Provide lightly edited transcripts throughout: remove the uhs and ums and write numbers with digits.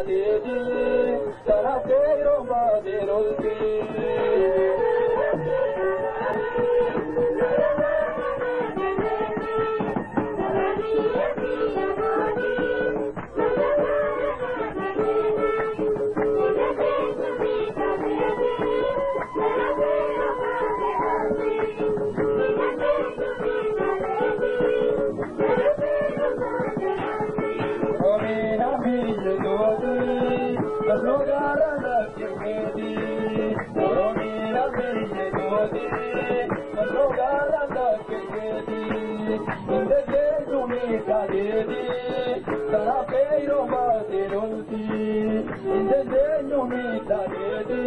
Deedii kanaaf qeerroo baatee lolti. Oromina biyya gooti masnoo gaara lakkifeeti. Oromina biyya gooti masnoo gaara lakkifeeti. Inda miidhageeti kanaaf qeerroo baatee lolti. Inda miidhageeti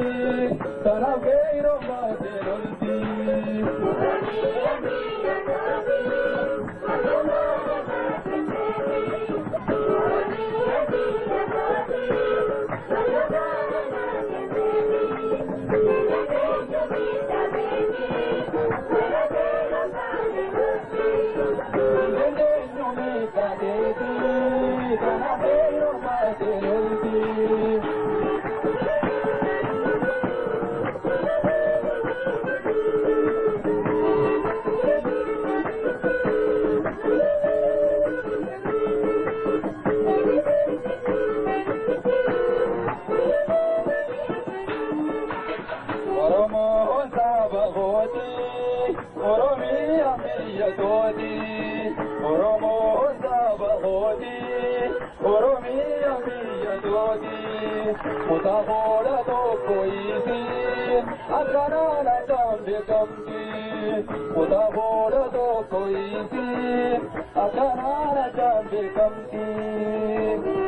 kanaaf qeerroo baatee lolti. Inda miidhageeti kanaaf qeerroo baatee lolti. Oromoon saba kooti, Oromiyaa biyya kooti. Oromoon saba kooti, Oromiyaa biyya kooti. Kutaa fuula tokko isiin akkanaan addaan beekamti. Kutaa fuula tokko isiin akkanaan addaan beekamti.